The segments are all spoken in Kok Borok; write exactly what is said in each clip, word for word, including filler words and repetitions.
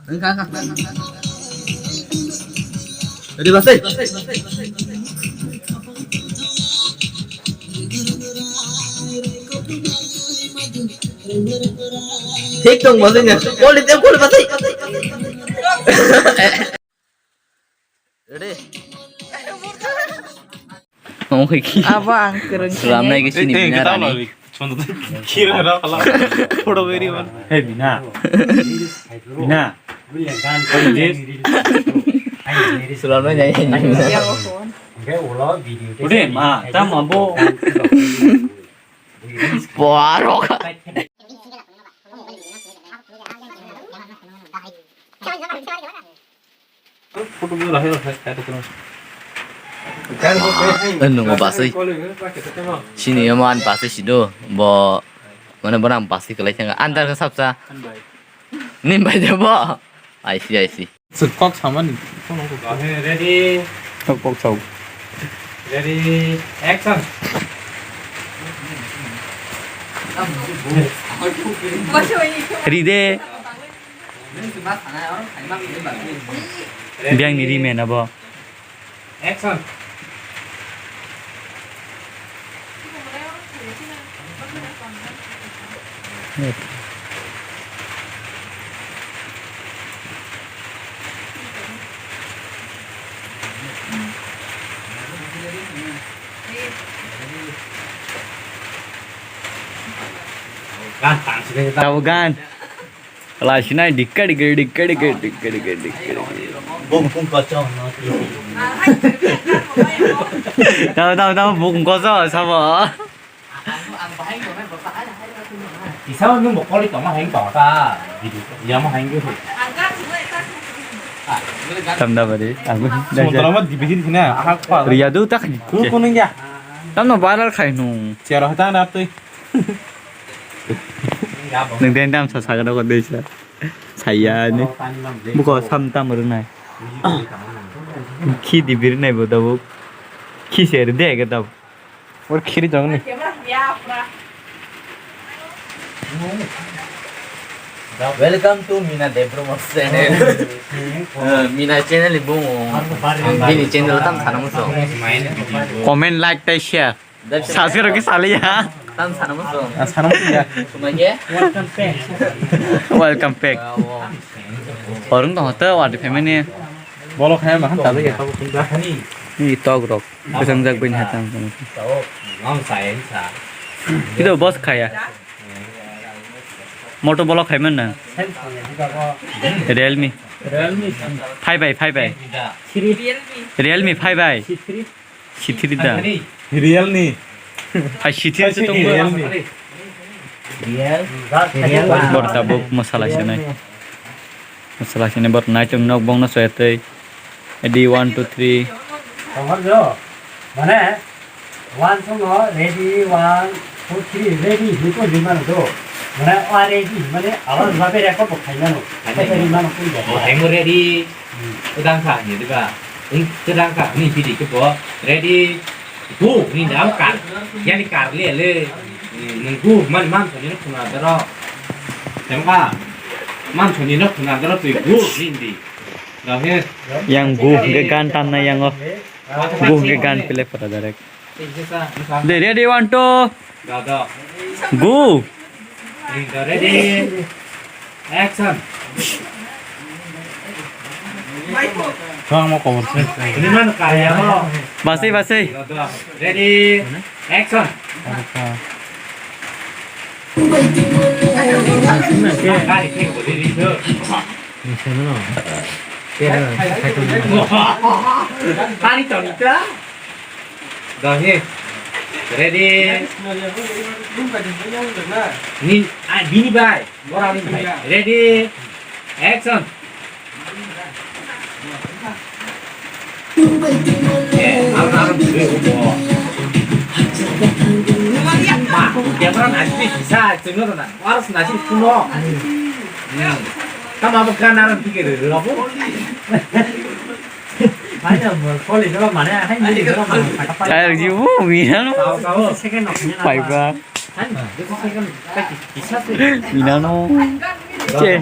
Wngkha, wngkha. Ready, basai. Thik tong, basai nya. Kol di, kol, basai. Ready? Oke, ki. Abo ang kwrwng Slam nai khe sini Eh, eh, bina kita rani. Lagi. Contoh tuh kira ada kalau. Photo very one. Hey, Bina. Bina. Please. Slam nai nai. Yang phone. Udah, ma, tama bo. Borok. Nungo basui. Sini omo ani basui sido. Bo, mane bono ang basui kwlai thangkha. Andar khe sapsa. Nin bai de bo. I see, I see. Sir, kok samani. Ready. Kok, kok sao. Ready. Action. Ride. Biang ni ri men abo. Action. Gan tang sini kita. Tahu gan. Lai sinai dikka dikka, dikka dikka, dikka dikka, dikka dikka. Bung bung kosong no. Tahu, tahu, tahu, bung kosong, sabo. Isa nung bo koli tongma heng tong ta. Video ya ma heng gitu. Tamda bari, aku. Sementara mah dibikin sini, ahak pa. Riya du tak. Ku kuning ya. Tamno viral khai nung. Siara hata na tui. Nung den dam sa saga ko desa. Saya ni. Buko sam tam rwnai. Khi di birnai bo tabuk. Khi ser de ga tab. Or khiri jong ni. Welcome to Mina Debbarma channel. Eh, Mina channel ni bungo. Bini channel tam sana muso. Comment, like, tei share. Subscribe khe saliya. Tam sana muso. Ah, sana muso ya. Sumai khe? Welcome back. Welcome back. Ah, wow. Orang to hote wadi family. Bolo khaya mahan tabe ya. Ni tok rok. Besang jak bin hatang. Kita bos khaya. Moto bolo khaiman na. Realme. Realme. Five i, five i. Realme. Realme five i. C three da. Real ni. Phai sithir se tongma. Real ni. Real. Real. Bor tabuk masala sinai. Masala sinai bor nai tong nok bong no soya tei. Ready, one, two, three. Tomar jo. Mane, one song no, ready, one, two, three, ready, hiko di mano do. Mane, a ready, mane, awan babe record bo khai mano. Khai mano. Khai mano kun bo. Oh, hai mo ready. Kedang kha ni diba? Kedang kha ni bidi ke bo. Ready. Go ni dam kar. Yani kar le le. Nung go man man soni no khuna daro. Tem kha. Man soni no khuna daro tui go ni di. Dam he. Yang go ke gan tam na yang o. Go ke gan pele pora direct. De, ready, one, two. Go. Ready. Action. Basi, basi. Ready. Action. Kari tong ita. Dohi. Ready. Ni, ah, bini bai. Borani bai. Ready. Action. Eh, alam, alam, eh, oh. Ma, dia pernah nasi bisa, cengor na. Harus nasi kuno. Hmm. Kamu apa kan alam pikir dulu apa? Hai na, college lo mane, hai ni lo mane, kata pa. Ai, ji, bu, mina no. Tahu, tahu. Second no, mina Pai na. Ba. Hai na, second, kaki, kisa sih. Mina no. Che.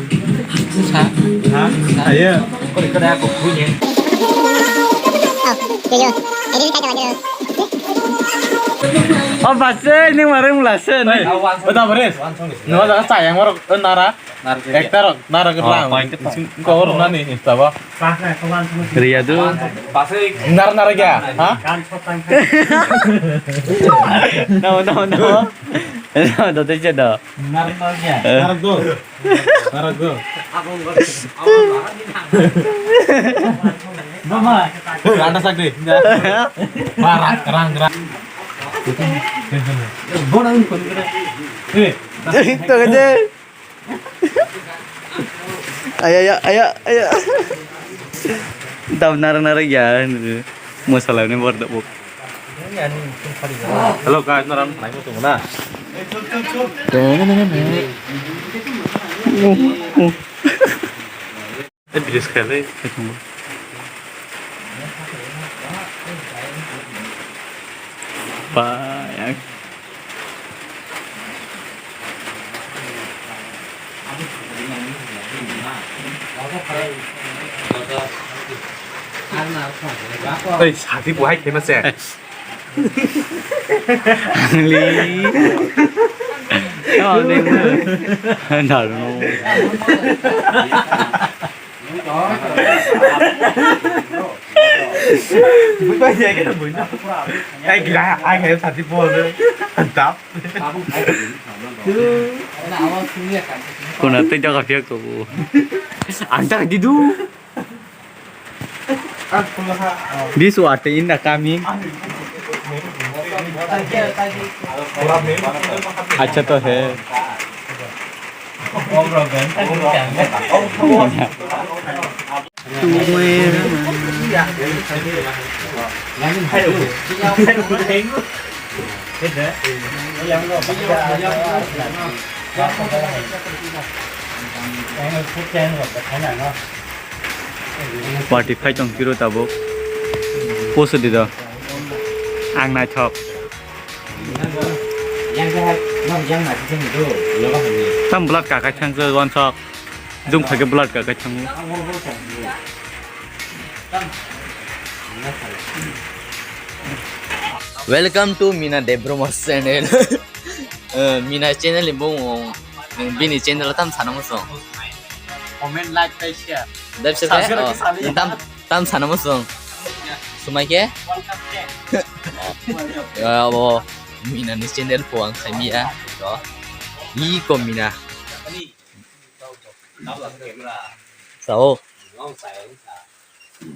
Ayo. Oh, bas, eh, ini warung belasan. Hei, betul, Boris. Nua jaga sayang warung, eh, nara. Ekta rok, nara kerang. Kau orang nani, Insta ba. Ria tu. Nara, nara ya, ha? No, no, no. No, no, no, no. Nara, nara ya. Nara tu. Marag do. Mama. Hei, anda sak de. Marag, rang, rang. Hei. Ito kasi. Aya, aya, aya, aya. Dam nara nara ya. Masala ni borda bok. Hello guys, naram nai mo tong na. Eh, video sekali. Ba, yang. Oi, sati buhai khe ma se. Angli. Oh, deng. Ndarno. Buka dia kena buka. Ai, gila, ai, kayak tadi bol. Mantap. Kuna tei jaga pia ko. Ang tak didu. This water in the coming. Acha to hai. Party phai tong phiro tabuk. Post di do. Ang naithok. Tam blood ka kaithang se wansok. Jung phage blood ka kaithang. Welcome to Mina Debbarma channel. Eh, Mina channel ni bumung, bini channel tam sana muchung. Comment, like, tei share. Dai bisa tei? Subscribe khe sali. Tam, tam sana muchung. Sumai khe? Ya, bo Mina ni channel po ang khai miya. To. Iko Mina. Sao.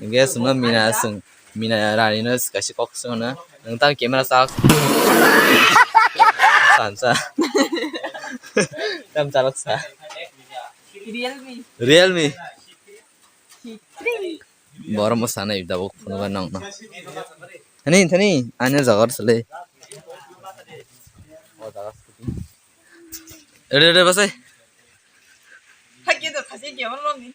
Hingke chwngno Mina, chwng Mina rani no kaisa kok swngno, nwng tamo camera chak? Sansa. Tam chalok sa. Realme. Realme. Borok mo sanai tabuk phunukha nongno. Thani, thani, ani jaga sele. Ede, ede, basai. Hakhe do thasi khe hwnlo ni.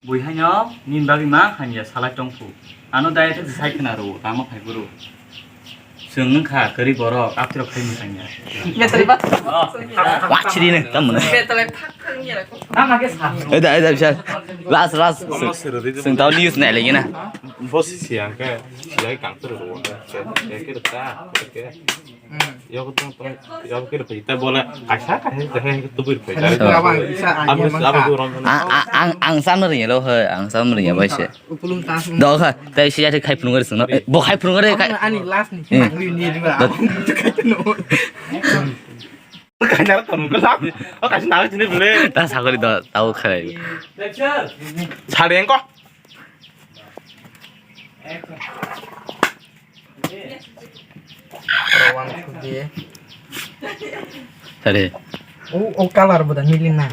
Buihaino nini bagwi ma hamya salai tongkhu. Ano diet se sai khna rw, tamo phai guru. Chwng wngkha kwrwi borok, aptirok khai mwsanya. Betalai ba. Wachiri nang tam mano. Betalai phak phak wngya ko. Eda, eda, bisa. Last, last. Chwng tao news nai lagi na. Boss siang ke, siang kang terus. Oke, oke. Yok tong tong yok kir phai ta bola kaisa kaisa jaga yang tu bir phai. Abang bisa Abang bisa abang tu rom. Ang ang ang sam ring lo he, ang sam ring ya bai se. Upulung tas. Do kha, tai si jati khai phunung ri sung. Bo khai phunung ri khai. Ani last ni. Ni ni ba. Kaisa tong ko lap. O kaisa na sini bele. Ta sagori do tau khai. Sari engko. Oro one, two, three. Sari. O, o color bo da mili na.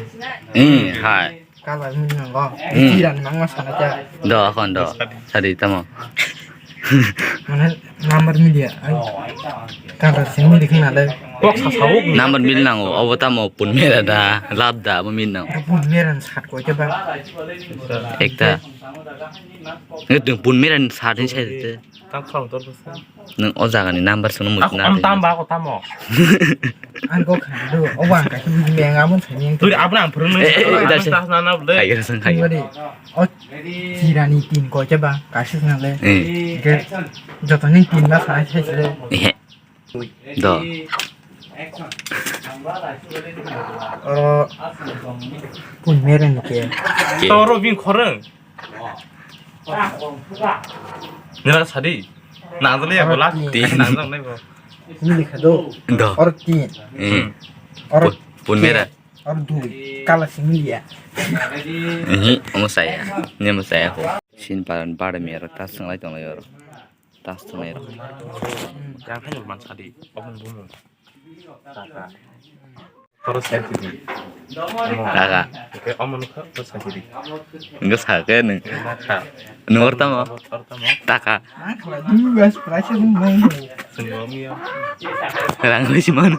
Hmm, hai. Color mili na go. Hmm. Jiran nang ma sana kya. Do, akon do. Sari, tamo. Mane number mili ya. Color se mili khna le. Kok sa sa o. Number mili nango. Obo tamo pun mera da, lab da, bo mili nango. Pun mera sat ko ke ba. Ekta. Nge tung pun mera sat ni sai te. Tam kham tor bwsa. Nwng o jagani number sungno muchung am tam ba ko tamo. Ang kok kha do, o bang ka ki meng amon thani. Turi abna ang phurung. Eh, eh, eh, ta se. Tas na na bole. Khai ra sang khai. Bari. O jirani tin ko ke ba ka si na le. Eh. Ke joto ni tin ba sa sai le. Eh. Do. Oro pun meren ke. Ke. Toro bin khoreng. Nira sadi. Nang dole ya bola. Tin. Nang dole bo. Mili kha do. Do. Oro tin. Hmm. Oro pun mera. Oro dui. Kala si mili ya. Ini omo saya. Ini omo saya ko. Sin paran bar mera tas senglai tong lai oro. Tas thwngnai rok. Yang khaino man sadi, oboni bumung. Taka. Toro selfie di. Taka. Oke, omo nukha, toro selfie di. Enggak sake neng. Nukha. Nukor tamo. Toro tamo. Taka. Mang khala du gas price bumung. Sungguh miya. Rang isi mana?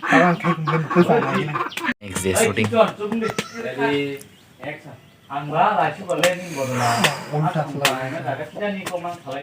Abang khai bumung tu sana. Next day shooting. Ready, action. Ang ba laisuk le ning bodol. Ulta sila. Jaga sida ni komang khalai.